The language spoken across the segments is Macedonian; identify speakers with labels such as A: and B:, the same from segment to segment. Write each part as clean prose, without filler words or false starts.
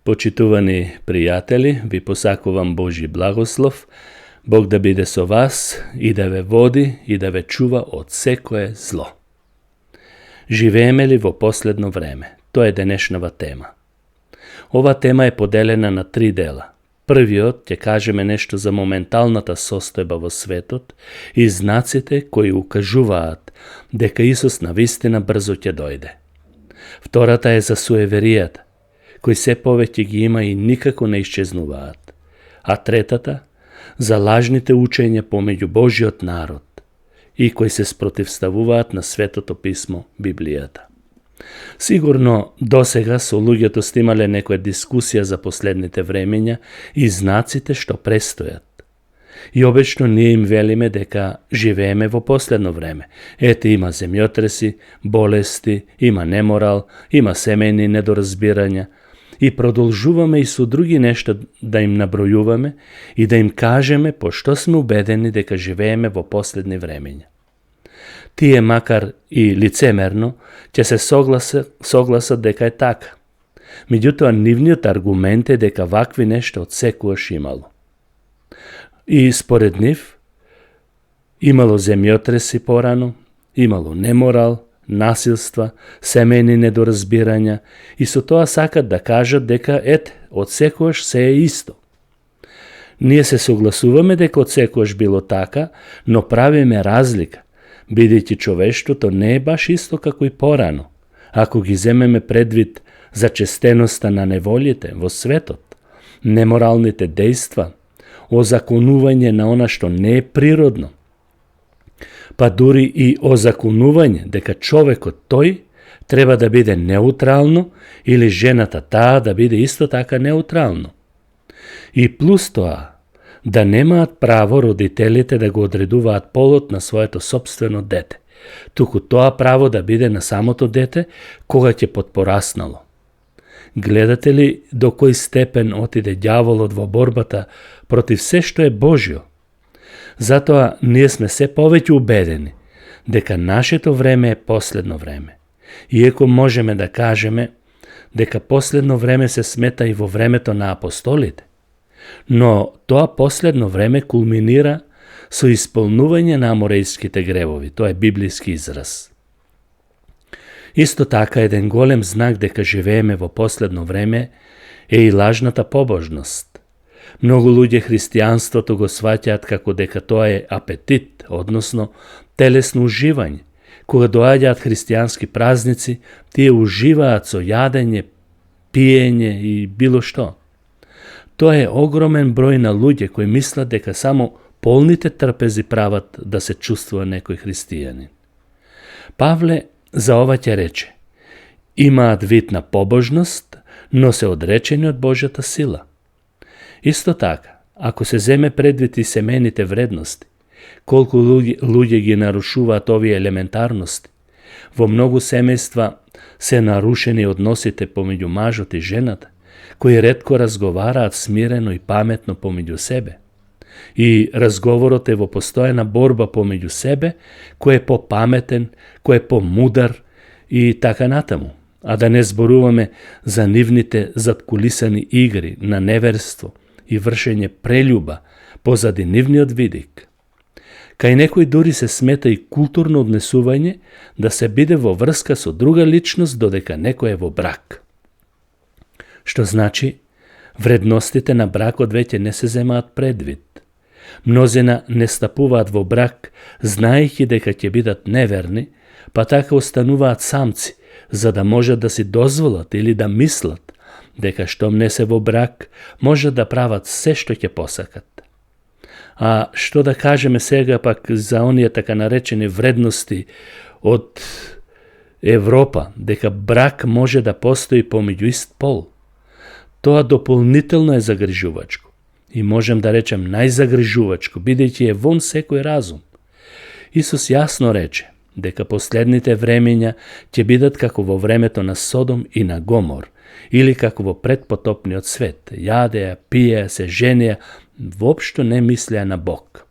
A: Почитувани пријатели, ви посакувам Божи благослов, Бог да биде со вас и да ве води и да ве чува од секое зло. Живееме ли во последно време? Тоа е денешнава тема. Ова тема е поделена на 3 дела. Првиот ќе кажеме нешто за моменталната состојба во светот и знаците кои укажуваат дека Исус навистина брзо ќе дојде. Втората е за суеверијата, кои се повеќе ги има и никако не исчезнуваат. А третата, за лажните учења помеѓу Божиот народ и кои се спротивставуваат на Светото писмо, Библијата. Сигурно досега со луѓето сте имале некоја дискусија за последните времења и знаците што престојат. И обично ние им велиме дека живееме во последно време. Ете, има земјотреси, болести, има неморал, има семејни недоразбирања, и продолжуваме и со други нешта да им набројуваме и да им кажеме пошто сме убедени дека живееме во последни времења. Тие, макар и лицемерно, ќе се согласат дека е така. Меѓутоа, нивниот аргумент е дека вакви нешта од секогаш имало. И според нив, имало земјотреси порано, имало неморал, насилства, семејни недоразбирања и со тоа сакат да кажат дека од секогаш се е исто. Ние се согласуваме дека од секогаш било така, но правиме разлика, бидејќи човештвото не е баш исто како и порано, ако ги земеме предвид зачестеноста на неволите во светот, неморалните дејства, озаконување на она што не е природно, па дури и озаконување дека човекот тој треба да биде неутрално или жената таа да биде исто така неутрално. И плюс тоа, да немаат право родителите да го одредуваат полот на своето собствено дете, туку тоа право да биде на самото дете кога ќе потпораснало. Гледате ли до кој степен отиде ѓаволот во борбата против се што е Божјо? Затоа ние сме се повеќе убедени дека нашето време е последно време. Иако можеме да кажеме дека последно време се смета и во времето на апостолите, но тоа последно време кулминира со исполнување на аморејските гревови, тоа е библиски израз. Исто така, еден голем знак дека живееме во последно време е и лажната побожност. Многу луѓе христијанството го сваќаат како дека тоа е апетит, односно телесно уживање. Кога доаѓаат христијански празници, тие уживаат со јадење, пиење и било што. Тоа е огромен број на луѓе кои мислат дека само полните трпези прават да се чувствува некој христијанин. Павле за ова ќе рече: имаат вид на побожност, но се одречени од Божјата сила. Исто така, ако се земе предвид и семејните вредности, колку луѓе ги нарушуваат овие елементарности, во многу семејства се нарушени односите помеѓу мажот и жената, кои ретко разговараат смирено и паметно помеѓу себе. И разговорот е во постојана борба помеѓу себе, кој е попаметен, кој е помудар и така натаму. А да не зборуваме за нивните заткулисани игри на неверство и вршење прелюба позади нивниот видик. Кај некој дури се смета и културно однесување да се биде во врска со друга личност додека некој е во брак. Што значи, вредностите на бракот веќе не се земаат предвид. Мнозина не стапуваат во брак, знаејќи дека ќе бидат неверни, па така остануваат самци, за да можат да си дозволат или да мислат дека штом не се во брак, можат да прават се што ќе посакат. А што да кажеме сега пак за оние така наречени вредности од Европа, дека брак може да постои помеѓу ист пол? Тоа дополнително е загрижувачко. И можем да речем најзагрижувачко, бидејќи е вон секој разум. Исус јасно рече дека последните времења ќе бидат како во времето на Содом и на Гомор, или како во предпотопниот свет. Јадеа, пиеа, се женеа, воопшто не мислеа на Бог.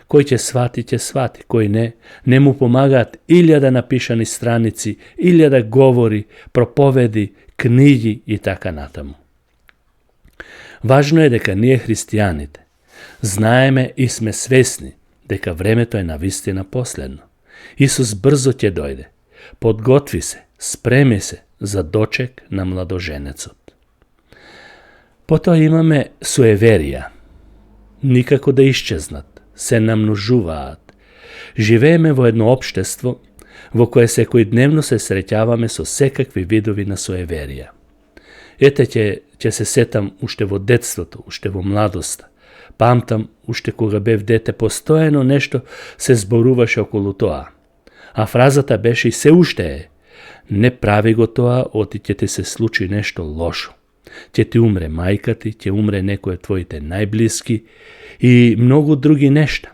A: Кој ќе свати, кој не му помагаат 1000 напишани страници, 1000 говори, проповеди, книги и така натаму. Важно е дека ние христијаните знаеме и сме свесни дека времето е навистина последно. Исус брзо ќе дојде. Подготви се, спреми се за дочек на младоженецот. Потоа имаме суеверија. Никако да исчезнат, се намножуваат. Живееме во едно општество во кое секојдневно се среќаваме со секакви видови на суеверија. Ете ќе се сетам уште во детството, уште во младоста. Памтам, уште кога бев дете, постојано нешто се зборуваше околу тоа. А фразата беше и се уште е: не прави го тоа, оти ќе ти се случи нешто лошо. Ќе ти умре мајка ти, ќе умре некој од твоите најблиски и многу други нешта.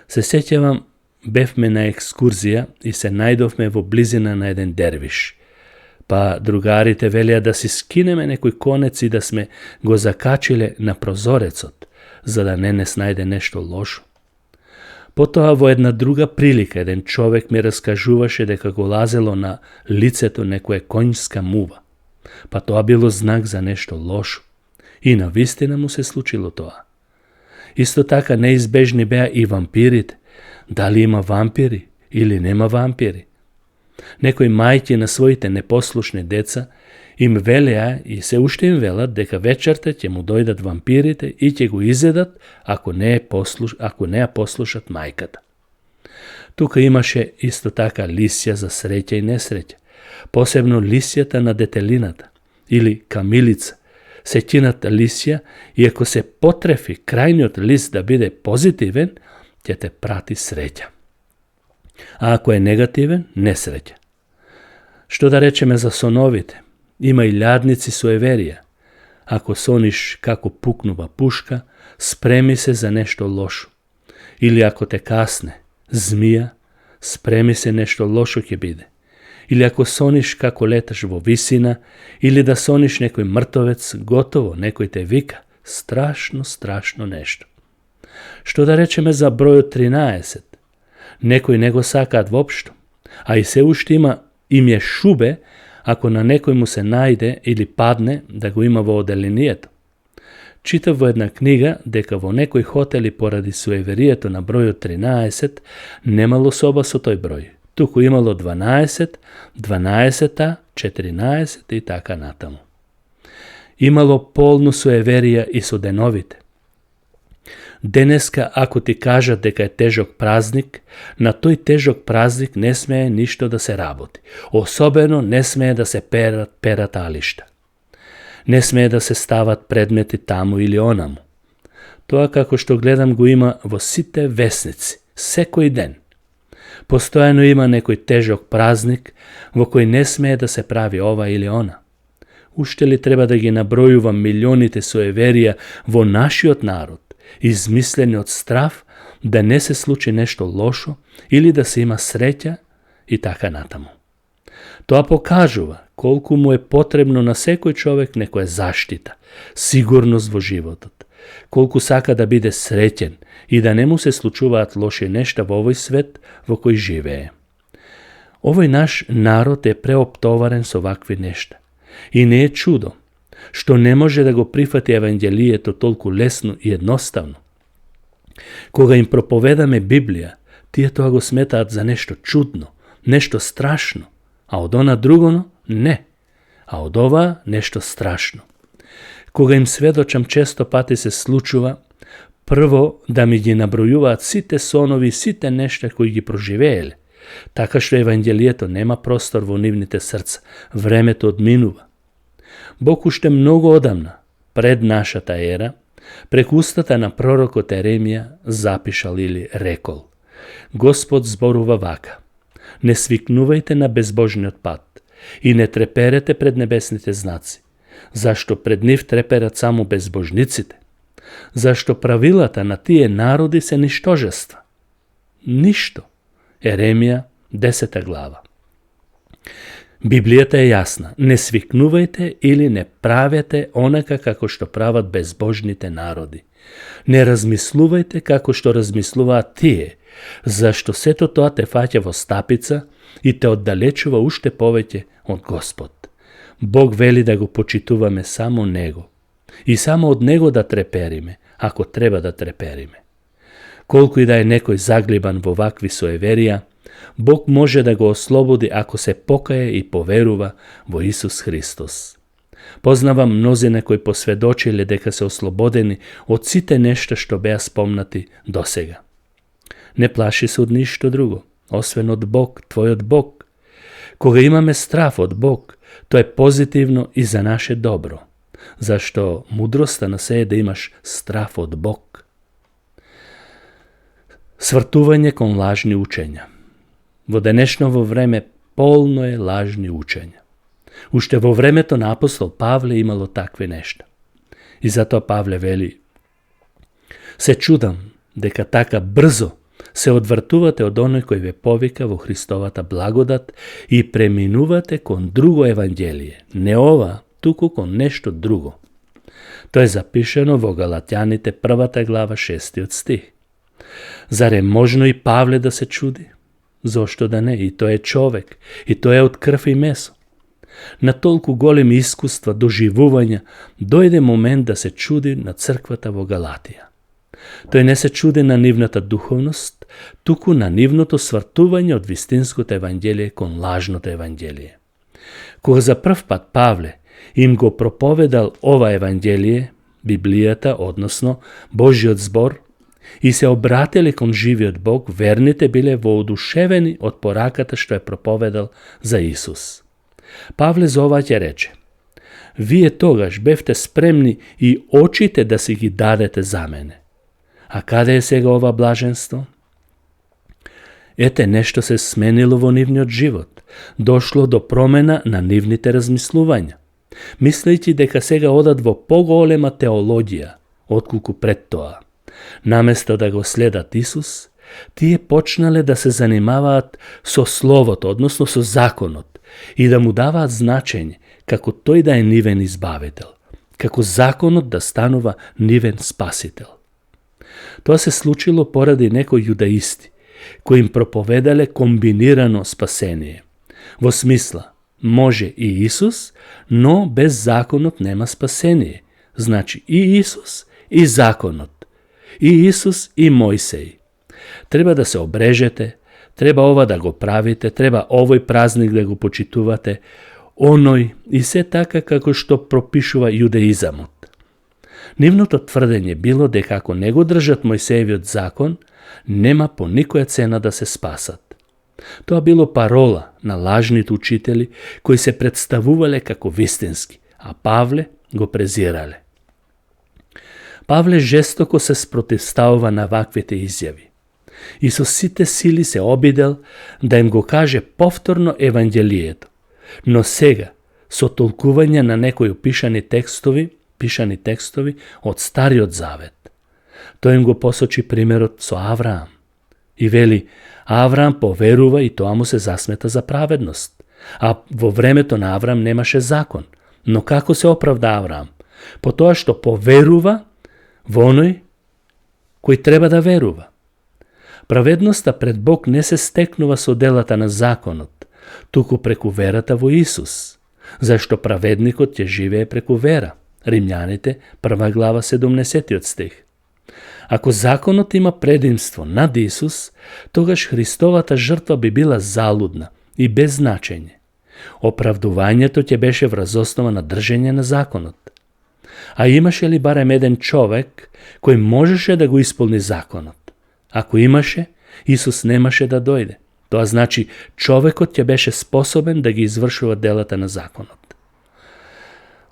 A: Се сеќавам, бевме на екскурзија и се најдовме во близина на еден дервиш. Па другарите велеа да си скинеме некој конец и да сме го закачиле на прозорецот, за да не снајде нешто лошо. Потоа во една друга прилика еден човек ми раскажуваше дека го лазело на лицето некоја конјска мува. Па тоа било знак за нешто лошо. И навистина му се случило тоа. Исто така неизбежни беа и вампирите. Дали има вампири или нема вампири? Некои мајки на своите непослушни деца им велеа и се уште им велат дека вечерта ќе му дојдат вампирите и ќе го изедат ако не ја послушат мајката. Тука имаше исто така лисја за среќа и несреќа, посебно лисјата на детелината или камилица, сеќината лисја, и ако се потрефи крајниот лист да биде позитивен, ќе те прати среќа. А ако е негативен, несреќа. Што да речеме за соновите? Има и лјадници суеверија. Ако сониш како пукнува пушка, спреми се за нешто лошо. Или ако те касне змија, спреми се нешто лошо ќе биде. Или ако сониш како леташ во висина, или да сониш некој мртовец, готово, некој те вика, страшно нешто. Што да речеме за бројот 13? Некој не го сакаат воопшто, а и се уште има име шубе, ако на некој му се најде или падне да го има во оделението. Читав во една книга дека во некој хотели поради суеверието на бројот 13 немало соба со тој број. Туку имало 12, 12, 14 и така натаму. Имало полно суеверија и со деновите. Денеска, ако ти кажат дека е тежок празник, на тој тежок празник не смее ништо да се работи. Особено не смее да се перат алишта. Не смее да се стават предмети таму или онаму. Тоа како што гледам го има во сите весници, секој ден. Постојано има некој тежок празник во кој не смее да се прави ова или она. Уште ли треба да ги набројувам милионите суеверија во нашиот народ, измислени од страв да не се случи нешто лошо или да се има среќа и така натаму. Тоа покажува колку му е потребно на секој човек некоја заштита, сигурност во животот, колку сака да биде среќен и да не му се случуваат лоши нешта во овој свет во кој живее. Овој наш народ е преоптоварен со вакви нешта. И не е чудо што не може да го прифати Евангелието толку лесно и едноставно. Кога им проповедаме Библија, тие тоа го сметаат за нешто чудно, нешто страшно, а од она другоно не, а од ова нешто страшно. Кога им сведочам, често пати се случува прво да ми ги набројуваат сите сонови, сите нешта кои ги проживееле, така што Евангелието нема простор во нивните срца, времето одминува. Бог уште многу одамна, пред нашата ера, преку устата на пророкот Еремија запишал или рекол: Господ зборува вака: не свикнувајте на безбожниот пат и не треперете пред небесните знаци, зашто пред нив треперат само безбожниците, зашто правилата на тие народи се ништожества. Ништо. Еремија, 10 глава. Библијата е јасна. Не свикнувајте или не правете онака како што прават безбожните народи. Не размислувајте како што размислуваат тие, зашто сето тоа те фаќа во стапица и те оддалечува уште повеќе од Господ. Бог вели да го почитуваме само Него и само од Него да трепериме, ако треба да трепериме. Колку и да е некој заглибан во вакви соеверија, Бог може да го ослободи ако се покае и поверува во Исус Христос. Познавам мнозина кои посведочиле дека се ослободени од сите нешта што беа спомнати досега. Не плаши се од ништо друго, освен од Бог, твојот Бог. Кога имаме страф од Бог, тоа е позитивно и за наше добро, зашто мудроста на се е да имаш страф од Бог. Свртување кон лажни учења. Во денешново време полно е лажни учења. Уште во времето на апостол Павле имало такви нешта. И затоа Павле вели: се чудам дека така брзо се одвртувате од оној кој ве повика во Христовата благодат и преминувате кон друго евангелие, не ова, туку кон нешто друго. Тоа е запишено во Галатјаните 1 глава 6 стих. Зар е можно и Павле да се чуди? Зошто да не? И тој е човек, и тој е од крв и месо. На толку големи искуства, доживувања, дојде момент да се чуди на црквата во Галатија. Тој не се чуди на нивната духовност, туку на нивното свртување од вистинското евангелие кон лажното евангелие. Кога за прв пат Павле им го проповедал ова евангелие, Библијата, односно Божиот збор, и се обратили кон живиот Бог, верните биле воодушевени од пораката што е проповедал за Исус. Павле за ова ќе рече: вие тогаш бевте спремни и очите да си ги дадете за мене. А каде е сега ова блаженство? Ете, нешто се сменило во нивниот живот. Дошло до промена на нивните размислувања. Мислејќи дека сега одат во поголема теологија, отколку пред тоа. Наместо да го следат Исус, тие почнале да се занимаваат со Словото, односно со законот, и да му даваат значење како тој да е нивен избавител, како законот да станува нивен спасител. Тоа се случило поради некои јудаисти, кои им проповедале комбинирано спасение. Во смисла, може и Исус, но без законот нема спасение. Значи и Исус, и законот. И Исус, и Мојсеј. Треба да се обрежете, треба ова да го правите, треба овој празник да го почитувате, оној и се така како што пропишува јудеизамот. Нивното тврдење било дека ако не го држат Мојсеевиот закон, нема по никоја цена да се спасат. Тоа било парола на лажните учители кои се представувале како вистински, а Павле го презирале. Павле жестоко се спротивставува на ваквите изјави и со сите сили се обидел да им го каже повторно евангелието, но сега со толкување на некои пишани текстови од Стариот Завет. Тој им го посочи примерот со Авраам и вели: Авраам поверува и тоа му се засмета за праведност. А во времето на Авраам немаше закон. Но како се оправда Авраам? По тоа што поверува во оној кој треба да верува. Праведноста пред Бог не се стекнува со делата на законот, туку преку верата во Исус, зашто праведникот ќе живее преку вера. Римјаните, 1 глава 70 стих. Ако законот има предимство над Исус, тогаш Христовата жртва би била залудна и без значење. Оправдувањето ќе беше врз основа на држење на законот. А имаше ли барем еден човек кој можеше да го исполни законот? Ако имаше, Исус немаше да дојде. Тоа значи човекот ќе беше способен да ги извршува делата на законот.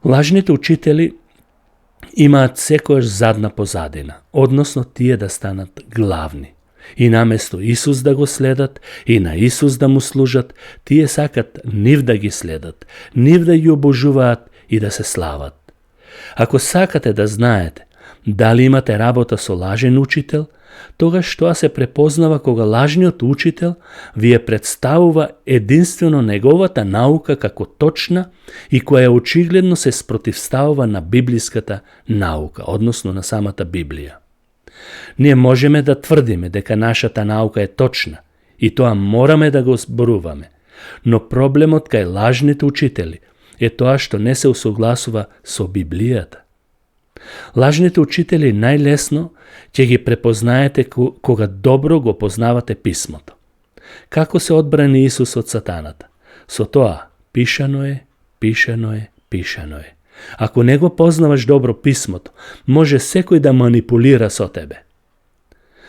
A: Лажните учители имаат секојаш задна позадина, односно тие да станат главни. И наместо Исус да го следат и на Исус да му служат, тие сакат нив да ги следат, нив да ги обожуваат и да се слават. Ако сакате да знаете дали имате работа со лажен учител, тогаш тоа се препознава кога лажниот учител ви ја представува единствено неговата наука како точна и која очигледно се спротивставува на библиската наука, односно на самата Библија. Ние можеме да тврдиме дека нашата наука е точна и тоа мораме да го зборуваме, но проблемот кај лажните учители е тоа што не се усогласува со Библијата. Лажните учители најлесно ќе ги препознаете кога добро го познавате писмото. Како се одбрани Исус од сатаната? Со тоа, пишано е, пишано е, пишано е. Ако не го познаваш добро писмото, може секој да манипулира со тебе.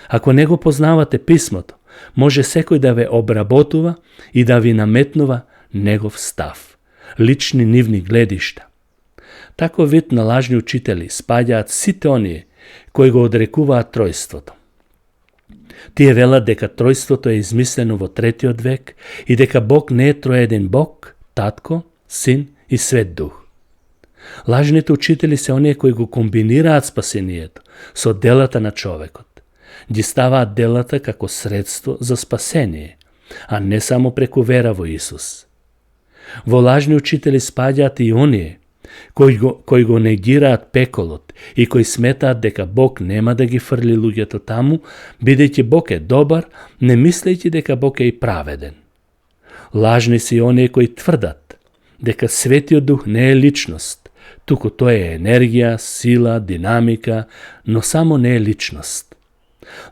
A: Ако не го познавате писмото, може секој да ве обработува и да ви наметнува негов став, лични нивни гледишта. Тако вид на лажни учители спаѓаат сите оние кои го одрекуваат тројството. Тие велат дека тројството е измислено во 3 век и дека Бог не е троеден Бог, Татко, Син и Свет Дух. Лажните учители се оние кои го комбинираат спасението со делата на човекот. Ги ставаат делата како средство за спасение, а не само преку вера во Исус. Во лажни учители спаѓаат и оние кои го негираат пеколот и кои сметаат дека Бог нема да ги фрли луѓето таму, бидејќи Бог е добар, не мислејќи дека Бог е и праведен. Лажни се и оние кои тврдат дека Светиот Дух не е личност, туку тој е енергија, сила, динамика, но само не е личност.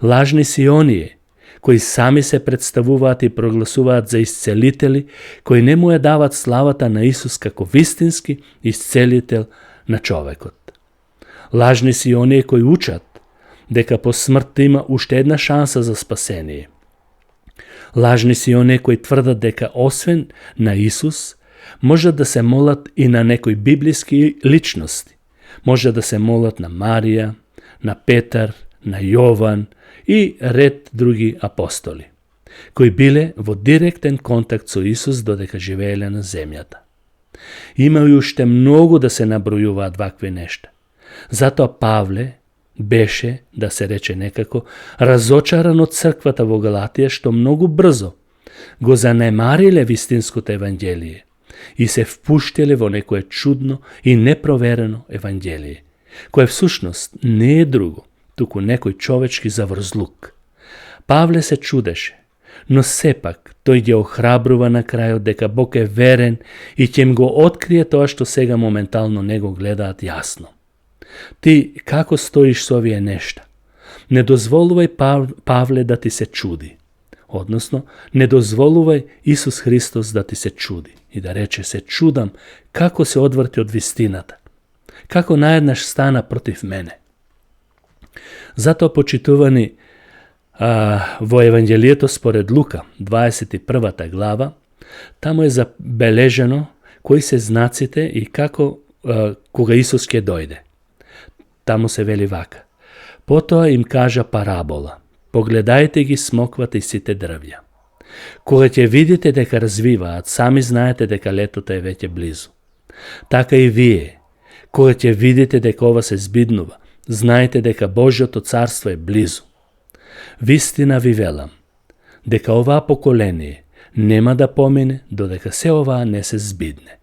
A: Лажни се и оние кои сами се представуваат и прогласуваат за исцелители, кои не му ја дават славата на Исус како вистински исцелител на човекот. Лажни се и оние кои учат дека по смртта има уште една шанса за спасение. Лажни се и оние кои тврдат дека освен на Исус, може да се молат и на некои библиски личности. Може да се молат на Марија, на Петар, на Јован и ред други апостоли, кои биле во директен контакт со Исус додека живееле на земјата. Има и уште многу да се набројуваат вакви нешта. Затоа Павле беше, да се рече некако, разочаран од црквата во Галатија што многу брзо го занемариле вистинското евангелие и се впуштиле во некое чудно и непроверено евангелие, кое всушност не е друго, туку некој човечки заврзлук. Павле се чудеше, но сепак тој ги охрабрува на крајот дека Бог е верен и ќе им го открие тоа што сега моментално не го гледаат јасно. Ти како стоиш со овие нешта? Не дозволувај Павле да ти се чуди. Односно, не дозволувај Исус Христос да ти се чуди и да рече се чудам како се одврти од вистината, како наеднаш стана против мене. Затоа, почитувани, во Евангелието според Лука, 21 глава, таму е забележено кои се знаците и како кога Исус ќе дојде. Таму се вели вака: потоа им кажа парабола: погледајте ги смоквата и сите дрвја. Кога ќе видите дека развиваат, сами знаете дека летото е веќе близу. Така и вие, кога ќе видите дека ова се збиднува, знаете дека Божјото царство е близу. Вистина ви велам, дека оваа поколение нема да помине додека се оваа не се збидне.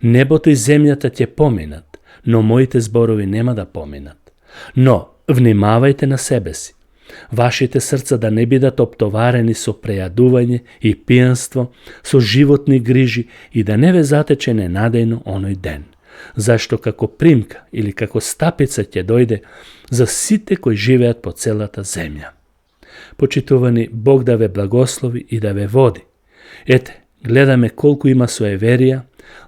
A: Небото и земјата ќе поминат, но моите зборови нема да поминат. Но внимавајте на себе си. Вашите срца да не бидат оптоварени со прејадување и пијанство, со животни грижи и да не ве затече ненадејно оној ден, зашто како примка или како стапица ќе дојде за сите кои живеат по целата земја. Почитувани, Бог да ве благослови и да ве води. Ете, гледаме колку има суеверија,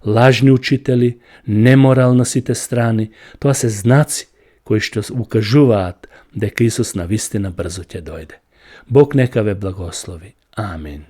A: лажни учители, неморал на сите страни. Тоа се знаци кои што укажуваат дека Исус навистина брзо ќе дојде. Бог нека ве благослови. Амин.